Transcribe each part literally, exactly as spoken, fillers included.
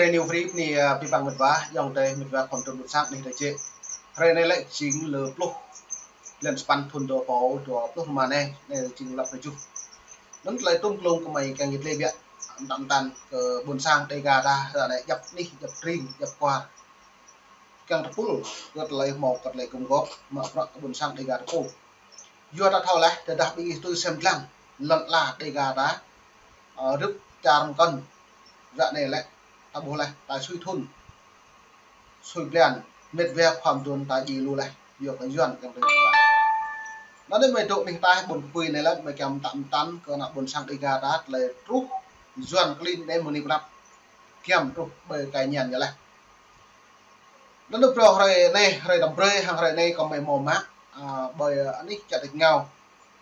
Anai ñu free anai, ơ, abih bang met wa, ayŏng adơi met wa khŏm tơm ƀuôn sang anai tơ jĕ. Hrơi anai lĕ jing lơ pluh, blan sapăn thun dua rơbâo dua pluh rơma anai, anai jing lăp tơjuh. Anŭn tơlơi tŭm klông kơmơi kiăng yit lĕ biă, mơtam mơtam kơ ƀuôn sang Dêga ta, ră anai djăp anih, djăp tring, djăp kuar. Kiăng tơpul kơ tơlơi hmâo, kơ tơlơi gum gôp, mă bruă kơ ƀuôn sang Dêga ta pô. Yua ta thâo laih, tơdah ƀing ih tui sem lăng, lŏn ala Dêga ta, ơ, rơ̆p čar mơkŏn, ră anai lĕ, ta ƀuh laih, ta sui thun, sui blan, met wa khua mơdun ta djai lu laih, yua kơ Yuan kiăng tơlơi. Anŭn anai mơi dŏ anih ta ƀôn kơpui anai lĕ, mơi kiăng mơtam mơtam kơ ană ƀuôn sang Dêga ta, tơlơi truh, Yuan klin anai mơ̆ng anai pơnăp, giăm truh ƀơi kai ñan ñu laih. Anŭn anai phrâo hrơi anai, hrơi tơm brơi, hăng hrơi anai kơmơi hmâo mă, ơ, ƀơi, ơ, anih čar tač rơngiao,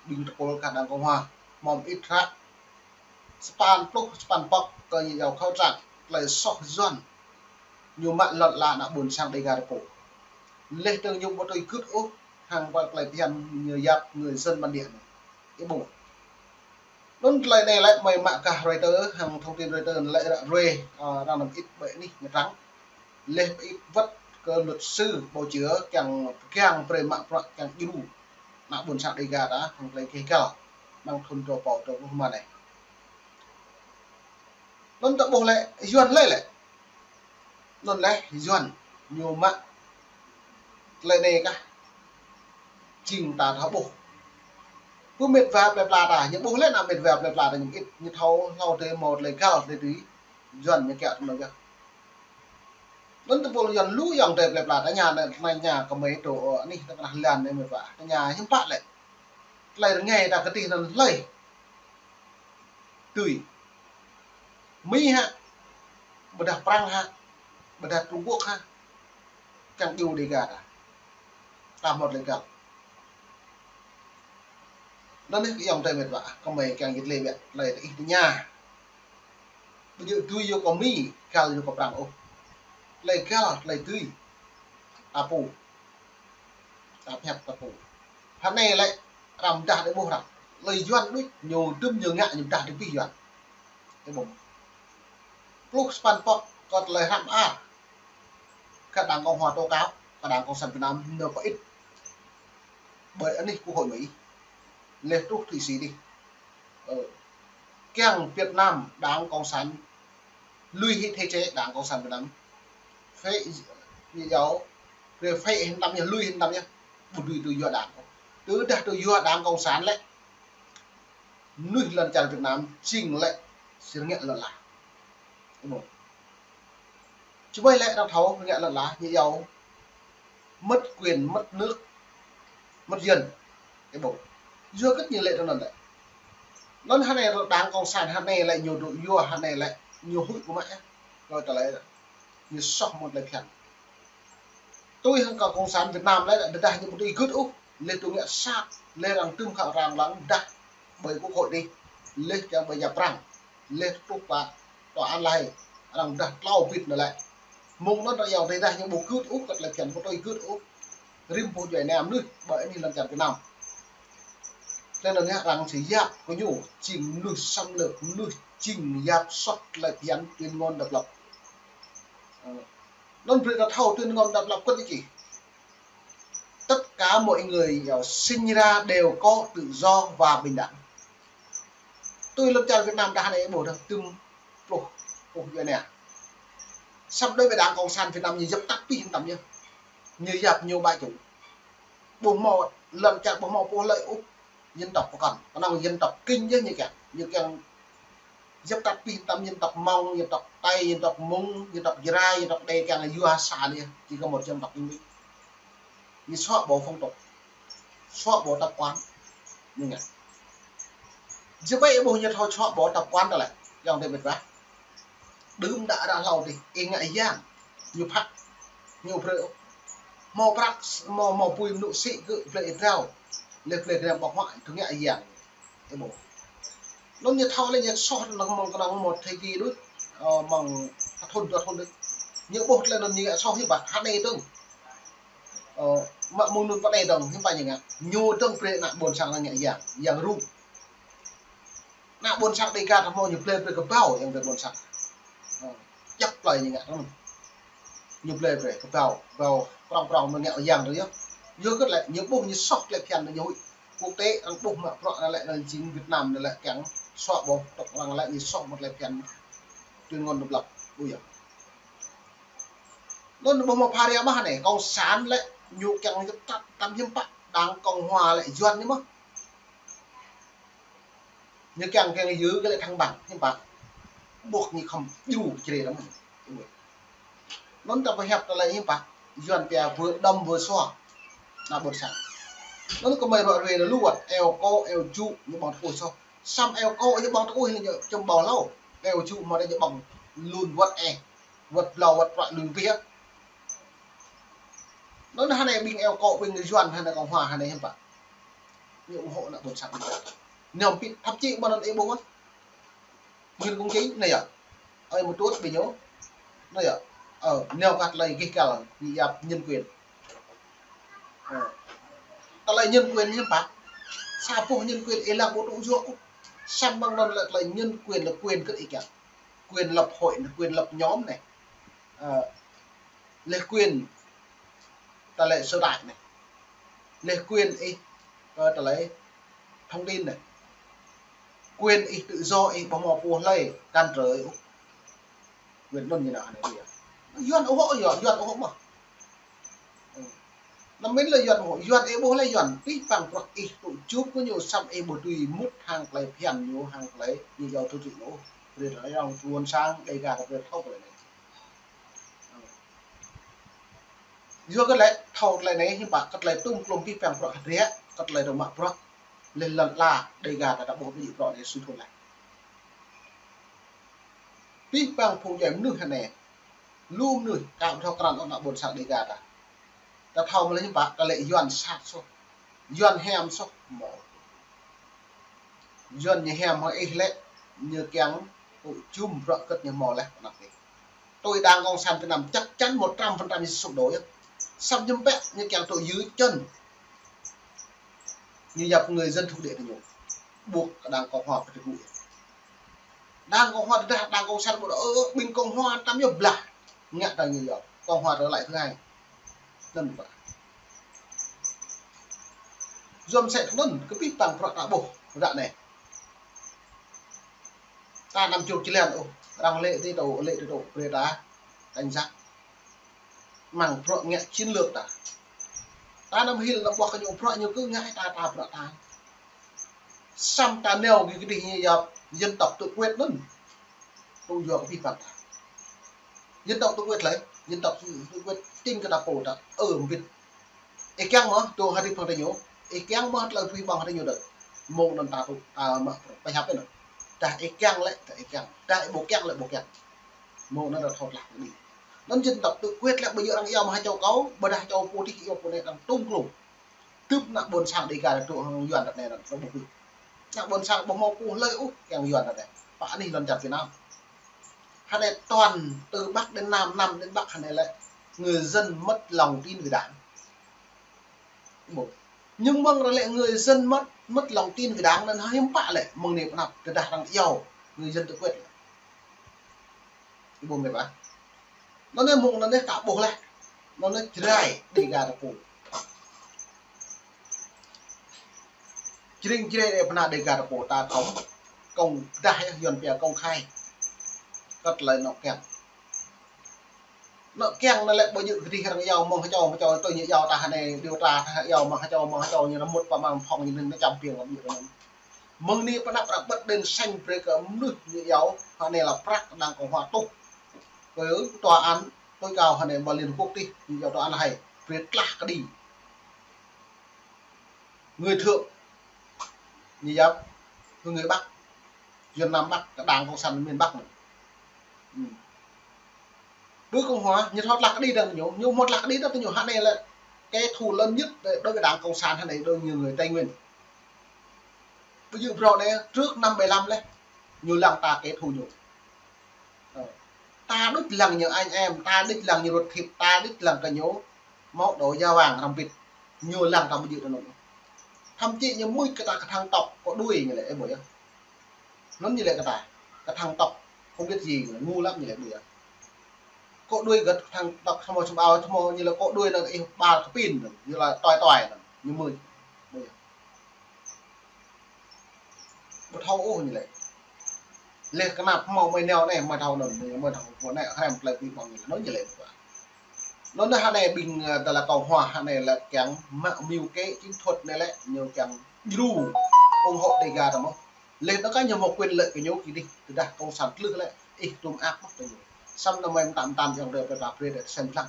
ƀing tơpul kơ đảng Cộng hòa, hmâo mơit hră, sapăn pluh, sapăn pŏk kơ ñu iâu khẩu trạng, tơlơi soh Yuan, ñu mă lŏn ala ană ƀuôn sang Dêga ta pô. Laih dơ̆ng ñu ƀu tui gưt ôh, hăng pă tơlơi phiăn ñu yap người dân bản địa anai. Ih ƀuh. Anŭn tơlơi anai lĕ mơi mă gah Reuters, hăng thông tin Reuters lĕ ră ruai, ơ, arăng năm ĭt ƀơi anih Nha Trang. Laih ƀu ĭt wơ̆t kơ luật sư bào chữa kiăng pơgang brơi mă bruă kiăng djru ană ƀuôn sang Dêga ta, hăng tơlơi gêh gal, amăng thun dua rơbâo dua pluh rơma anai. Anŭn ta ƀuh lĕ, Yuan lĕ lĕ. Anŭn lĕ, Yuan, ñu mă tơlơi anai kah. Jing ta thâo ƀuh. Pơ met wa plơi pla ta, ñu ƀuh lĕ ană met wa plơi pla ta ñu ĭt, ñu thâo hlâo adih hmâo tơlơi gal adih tui. Yuan ñu kiăng tơm anŭn yơh. Anŭn tơpul Yuan lu ayŏng adơi plơi pla ta, tơña anai, tơña kơmơi dŏ, ơ, anih ta kơnah lan anai met wa. Tơña hiư̆m pă lĕ. Tơlơi rơngai ta kơtih anŭn hlơi tui. Mi hă, ƀôdah Prăng hă, ƀôdah Trung Quốc hă, kiăng djru Dêga ta. Ta hmâo tơlơi gal. Anŭn anai kơ ayŏng adơi met wa, kơmơi kiăng yit lĕ biă, tơlơi ih tơña. Ƀu djơ̆ tui yua kơ Mi, gal yua kơ Prăng ôh. Tơlơi gal, tơlơi tui. Ta pô. Ta pơhiăp ta pô. Hơnai lĕ, arăng pơdah đơi ƀuh arăng. Tơlơi Yuan đôč, ñu dŭm ñu ngă ñu pơdah đơi abih Yuan. Ih ƀuh. Pluh sapăn pŏk kơ tơlơi hrăm ar. Kơ đảng Cộng hòa tố cáo, kơ đảng Cộng sản Việt Nam nơ pơ ĭt. Ƀơi anih Quốc hội Mỹ. Laih truh Thụy Sĩ adih. Ơ. Kiăng Việt Nam, đảng Cộng sản lui hĭ thể chế đảng Cộng sản Việt Nam. Phế, ñu iâu, phế hĭ tơm yơh, lui hĭ tơm yơh. Ƀu dưi tui yua đảng. Tơdah tui yua đảng Cộng sản lĕ. Mơnuih lŏn čar Việt Nam jing lĕ sĭt ngă lŏn ala. Ih ƀuh. Či ƀai lĕ arăng thâo ngă lŏn ala, ñu iâu mất quyền, mất nước, mất dân. Ih ƀuh. Yua kơ ñu lĕ tui anŭn lĕ. Anŭn hơnai đảng Cộng sản hơnai lĕ ñu dŏ yua hơnai lĕ ñu huĭ kơ mă yơh. Kơ tơlơi ñu soh mơ̆ng tơlơi phiăn. Tui hăng kơ Cộng sản Việt Nam lĕ, tơdah ñu ƀu tui gưt ôh, laih tui ngă sat, laih arăng tŭm khă arăng lăng pơdah ƀơi Quốc hội adih, laih kiăng ƀơi yap Prăng, laih truh pơ tòa án La Hay, arăng pơdah klâo bit anŭn lĕ. Mơ̆ng anŭn arăng iâu tơdah ñu ƀu gưt ôh, kơ tơlơi phiăn ƀu tui gưt ôh. Rĭm pô djuai ania mơnuih, ƀơi anih lŏn čar Việt Nam. Tơlơi anŭn yơh arăng či yap kơ ñu, jing mơnuih xâm lược, mơnuih jing yap soh tơlơi phiăn tuyên ngôn độc lập. Ơ. Anŭn brơi ta thâo tuyên ngôn độc lập kơt ñu či. Tất cả mọi người, ờ, sinh ra đều có tự do và bình đẳng. Tui lŏn čar Việt Nam ta hơnai ƀuh dah tŭm pluh, pluh djuai ania. Samơ̆ đối với đảng Cộng sản Việt Nam ñu djăp tăp abih tơm yơh. Ñu yap ñu ƀu djơ̆. Ƀu hmâo lŏn čar ƀu hmâo pô hlơi ôh. Dân tộc pơkŏn. Kơnơ̆ng dân tộc Kinh yơh ñu kiăng. Ñu kiăng djăp tăp abih tơm dân tộc Mông, dân tộc Tây, dân tộc Mông, dân tộc Jrai, dân tộc Đê kiăng yua sa anai. Chỉ có một dân tộc Kinh. Ñu xóa bỏ phong tục. Xóa bỏ tập quán. Ñu ngă. Či ƀai ih ƀuh ñu thâo xóa bỏ tập quán ta lĕ. Ayŏng adơi met wa. Đưm đă arăng hlâo adih, ih ngă yang. Ñu phă. Ñu brơi. Hmâo prăk, hmâo, hmâo apui mơnŭ sĭ kơ plei ih drao. Laih plei gơnam ƀơ̆ng huă, tui ngă yang. Ih ƀuh. Anŭn ñu thâo lĕ ñu soh anŭn mơ̆ng kơnơ̆ng một thời kỳ đôč. Ơ, mơ̆ng thun dua thun đôč. Ñu ƀuh tơlơi anŭn ñu ngă soh ñu ƀă hơnai dơ̆ng. Ơ, mă mơ̆ng anŭn pơ anai dơ̆ng, hiư̆m pă ñu ngă. Ñu dơ̆ng brơi ană ƀôn sang ngă yang, yang rŭng. Ană ƀôn sang Dêga ta hmâo ñu plei brơi kơƀâo yang brơi ƀôn sang. Ơ. Djăp plơi ñu ngă tơ̆ng. Ñu blơi brơi, kơ ƀâo, ƀâo prong prong mơ̆ ngă yang tơ yơh. Yua kơ lĕ, ñu ƀuh ñu soh tơlơi phiăn ñu huĭ. Quốc tế arăng ƀuh mă bruă anai lĕ anai jing Việt Nam anai lĕ kiăng soh ƀuh, tŏk arăng lĕ ñu soh mă tơlơi phiăn. Tuyên ngôn độc lập, ƀu yơh. Anŭn ƀuh mă pha ria mă anai, cộng sản lĕ, ñu kiăng ñu tăp, tăp hiư̆m pă, Đảng Cộng Hòa lĕ Yuan ñu mơ̆. Ñu kiăng kiăng yua kơ lĕ thăng bằng, hiư̆m pă. Ƀuh ñu khŏm djru kơ Jrai lăm. Anŭn ta pơhiăp tơlơi hiư̆m pă. Yuan pia vừa đâm vừa xóa. Ană ƀôn sang. Anŭn kơmơi ruă ruê anai lu wơ̆t, eo kô̆, eo jŭ, ñu ƀơ̆ng tơkuih soh. Samơ̆ eo kô̆ ñu ƀơ̆ng tơkuih ñu čăm ƀâo hlâo. Eo jŭ mơ̆ ñu ƀơ̆ng lun wơ̆t eh. Wơ̆t blâo wơ̆t prăk lun pia. Anŭn hơnai ƀing eo kô̆ ƀing Yuan hơnai Cộng Hòa hơnai hiư̆m pă. Ñu ủng hộ ană ƀôn sang. Ñu pit thậm chí ƀơi anŭn ih ƀuh mơ̆n. Nguyễn Công Chính anai yơh. Ơi mơtuôt ƀing ñu. Anai yơh. Ơ, neo kơ tơlơi gih kal, ñu yap nhân quyền. Ơ. Tơlơi nhân quyền hiư̆m pă. Sa boh nhân quyền ih lăng ƀu tŭ yua ôh. Samơ̆ ƀing anŭn lĕ tơlơi nhân quyền là quyền kơ ih kiăng. Quyền lập hội, quyền lập nhóm anai. Ơ. Lĕ quyền tơlơi sở tại anai. Lĕ quyền ih, ơ, tơlơi thông tin anai. Quyền ih tự do ih ƀu hmâo pô hlơi cản trở ih ôh. Quyền anŭn ñu nao anai ƀiă. Yuan ủng hộ, Yuan, Yuan ủng hộ mơ̆. Ơ. Anăm min lĕ Yuan ủng hộ, Yuan ih ƀuh lĕ Yuan, pih păng bruă ih tŭ čup kơ ñu samơ̆ ih ƀu tui mŭt hăng tơlơi phiăn ñu, hăng tơlơi ñu yua tŭ čup ñu. Brơi tơlơi arăng tuôn sang, Dega ta brơi thâo tơlơi anai. Yua kơ lĕ thâo tơlơi anai hiư̆m pă, kơ tơlơi tŭm klum pih păng bruă hơdră, kơ tơlơi dŏ mă bruă, lĕ lŏn ala, Dega ta ta ƀuh ƀu djơ̆ bruă anai sui thun laih. Pih păng phung djuai mơnuih hơnai, lu mơnuih, ka ƀu thâo krăn ôh ană ƀôn sang Dega ta. Ta thâo mơ̆ lĕ hiư̆m pă, kơ lĕ Yuan sat soh, Yuan hiam soh, mơ̆. Yuan ñu hiam hăng ih lĕ, ñu kiăng tŭ jum bruă kơ̆t ñu hmâo laih pơ anăp ih. Tui Đảng Cộng sản Việt Nam chắc chắn một trăm phần trăm ñu sụp đổ yơh. Samơ̆ ñu pĕ ñu kiăng tŭ yua čơn. Ñu yap người dân thuộc địa tơ ñu. Buộc Đảng Cộng Hòa phải thực hiện. Đảng Cộng Hòa tơdah Đảng Cộng sản ƀu đaŏ, ơ, ƀing Cộng Hòa tăm yơh blah. Ngă tơ ñu yơh. Cộng Hòa trở lại thứ hai. Anŭn ƀă. Yua mơsĕ anŭn kơ pih păng bruă ta ƀuh ră anai. Ta anăm čuk či lăng ôh, arăng lĕ tui tŭ, lĕ tui tŭ, brơi ta cảnh giác. Mơ̆ng bruă ngă chiến lược ta. Ta anăm hil anăm ƀuh kơ ñu bruă ñu kơ ngă ta, ta bruă ta. Samơ̆ ta neo kơ kơdih ñu yap dân tộc tự quyết anŭn. Tŭ yua kơ pih păng ta. Dân tộc tự quyết lĕ, dân tộc tự quyết chính kơ ta pô ta, ơ, mbĭt. Ih kiăng mơ̆, tŭ hơdip hăng tơ ñu, ih kiăng mơ̆ tơlơi pih păng hăng tơ ñu đôč. Mơ̆ng anŭn ta tŭ, ta mă pơhiăp anŭn. Dah ih kiăng lĕ, dah ih kiăng. Dah ih ƀu kiăng lĕ ƀu kiăng. Mơ̆ng anŭn ta thâo tơlơi kơđi. Anŭn dân tộc tự quyết lĕ ƀu djơ̆ arăng iâu mơ̆ ha čô kâo, ƀôdah ha čô pô tih iâu pô anai arăng tŭm klum. Tŭm ană ƀôn sang Dega ta tŭ hăng Yuan ta anai arăng ƀu huĭ. Ană ƀôn sang ƀu hmâo pô hlơi ôh kiăng Yuan ta anai. Pă anih lŏn čar Việt Nam. Hơnai toàn từ Bắc đến Nam, Nam đến Bắc hơnai lĕ người dân mất lòng tin về Đảng. Ƀu. Nhưng mơ̆ng ră lĕ người dân mất, mất lòng tin về Đảng anŭn hiư̆m pă lĕ mơ̆ng anai pơ anăp tơdah arăng iâu người dân tự quyết lĕ. Ih ƀuh mơ̆ ƀă. Anŭn anai mơ̆ng anŭn anai ta ƀuh laih. Anŭn anai Jrai Dega ta pô. Jring Jrai Dega pơ anăp Dega ta pô ta kông. Kông pơdah yơh Yuan pia công khai. Kơ tơlơi anŏ kiăng. Anŏ kiăng anai lĕ ƀu djơ̆ kơdih arăng iâu mơ̆ng ha čô, ha čô tui ñu iâu ta hơnai điều tra ta iâu mơ̆ng ha čô, mơ̆ng ha čô ñu anăm mŭt pơ amăng phòng ñu anŭn čăm piêng kơ ƀiă anŭn. Mơ̆ng anai pơ anăp arăng bật đèn xanh brơi kơ mơnuih ñu iâu, hơnai lĕ prăk Đảng Cộng Hòa tuh. Kơ tòa án tối cao hơnai mơ̆ Liên Hợp Quốc tih, ñu iâu tòa án hai, brơi tlah kơđi. Người thượng, ñu yap, kơ người Bắc, Yuan Nam Bắc, kơ Đảng Cộng sản miền Bắc anŭn. Ư. Ƀu Cộng Hòa, ñu thâo tlah kơđi dơ̆ng ñu, ñu hmâo tlah kơđi dơ̆ng ñu, hơnai lĕ kẻ thù lớn nhất đối với Đảng Cộng sản hơnai đối với người Tây Nguyên. Ƀu djơ̆ bruă anai, trước năm bảy lăm lĕ, ñu lăng ta kẻ thù ñu. Ơ. Ta đuč lăng ñu anh em, ta đuč lăng ñu ruột thịt, ta đuč lăng kơ ñu máu đổ da vàng răng bịt. Ñu lăng ta ƀu djơ̆ tơ anŭn. Thậm chí ñu mưč kơ ta kơ thằng tộc có đuôi ñu lĕ, ơ, ƀu yơh. Anŭn ñu lĕ kơ ta, kơ thằng tộc không biết gì, ngu lắm ñu lĕ ƀu yơh. Kŏ đuaĭ gơ̆t thang tŏk hmâo čum ao hmâo ñu lĕ kŏ đuaĭ anŭn ih ƀal kơ pin anŭn, ñu lĕ tui tui anŭn, ñu mưč. Ƀu thâo ôh ñu lĕ. Lĕ kơnăp hmâo mơi nao anai, mơi thâo anŭn, mơi thâo pô anai, hrăm plơi pi ƀơ̆ng ñu lĕ, anŭn ñu lĕ. Anŭn anai hơnai ƀing, ơ, tơlơi kâo hua hơnai lĕ kiăng mă mưu kế chiến thuật anai lĕ, ñu kiăng djru ủng hộ Dega tơ mơ̆. Lĕ anŭn kah ñu hmâo quyền lợi kơ ñu kơ dih, tơdah cộng sản tlưh lĕ, ih tum ăp mơ̆ kơ ñu. Samơ̆ anŭn mơi mơtam mơtam yơh dêh pơpă brơi dêh sem lăng.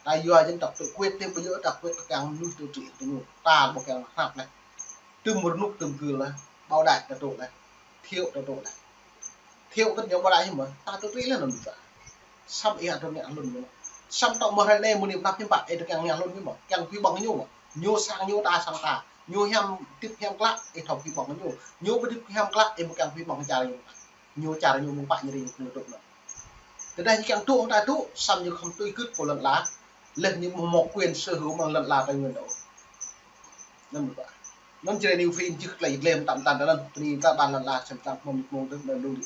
Ta yua dân tộc tự quyết, tơm ƀu djơ̆ ta quyết ta kiăng mơnuih tự trị kơ ñu. Ta ƀu kiăng hrăp lĕ. Tơm rơnŭk tơm gưl lĕ, ƀâo đač ta tŭ lĕ. Thiệu ta tŭ lĕ. Thiệu kơ ñu ƀâo đač hiư̆m mơ̆, ta tự trị lĕ anŭn ta. Samơ̆ ih ăt tŭ ngă hlŭn ñu. Samơ̆ tŏ mơ̆ hrơi anai mơnuih pơnăp hiư̆m pă, ih tơkiăng ngă hlŭn ñu mơ̆. Kiăng phi ƀơ̆ng ñu mơ̆. Ñu sang ñu, ta sang ta. Ñu hiam hơdip hiam klă, ih thâo phi ƀơ̆ng ñu. Ñu ƀu hơdip hiam klă, ih ƀu kiăng phi ƀơ̆ng čar ñu. Ñu čar ñu mơ̆ng pă ñu ring ñu tŭ anŭn. Tơdah ñu kiăng tŭ, ta tŭ, samơ̆ ñu khŏm tui gưt pô lŏn ala. Lĕ ñu mơ̆ hmâo quyền sở hữu mơ̆ng lŏn ala Tây Nguyên đôč. Anŭn ƀu pă. Anŭn jrê ñu phi jưh tơlơi glem tăm tăn tơ anŭn, tơni ta ƀan lŏn ala sem tang mơ̆ng mơ̆ng tơ anŭn lu đi.